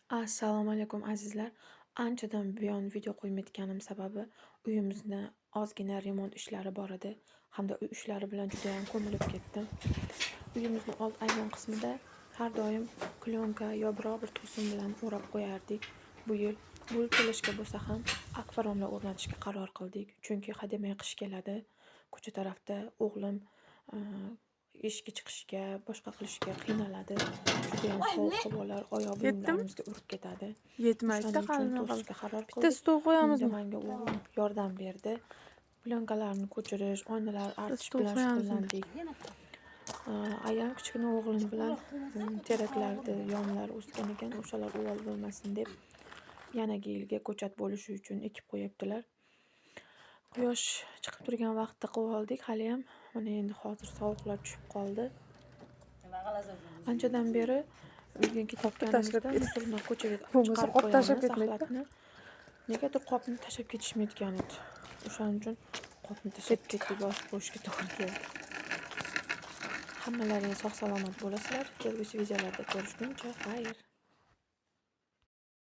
Assalomu alaykum, azizlar. Anchadan buyon video qo'ymayotganim sababi uyimizni ozgina remont ishlari bor edi hamda uy ishlari bilan judayam ko'milib ketdim. Uyimizni old ayvon qismida har doim plyonka yo biror bir to'sin bilan o'rab qo'yardik. Bu yil bu kelishga bo'lsa ham akfaromlar o'rnatishga qaror qildik. Chunki hademay qish keladi. Ko'cha tarafda o'g'lim eshikka chiqishga, boshqa qilishga qiynaladi. Judayam sovuq havolar oyoq Yetdimi? buyumlarimizga urib ketadi. Yetmaydi. O'shaning uchun Qalin. to'sishga qaror Bitta qildik. stol Bunda qo'yamizmi? menga o'g'lim yordam berdi. Plyonkalarni ko'chirish, oynalar artish Stol bilan qo'yamiz unda. shug'ullandik. Ayam kichkina o'g'lim bilan teraklarni yonlari o'sgan ekan, o'shalar uvol bo'lmasin deb yanagi yilga ko'chat bo'lishi uchun ekib qo'yibdilar. Quyosh chiqib turgan vaqtda qilib oldik haliyam. Mana endi hozir sovuqlar tushib qoldi. Anchadan beri uyga Qopni tashlab ketayotganimizda ketdi. musulmon ko'chaga Bo'lmasa chiqarib qop tashlab qo'yamiz ketmaydi-da. axlatni. Negadir qopni tashlab ketishmayotgan edi. O'shaning uchun qopni tashlab Ketdik. ketdik, bosib qo'yishga to'g'ri keldi. Hammalaring sog' salomat bo'lasizlar. Kelgusi videolarda ko'rishguncha xayr.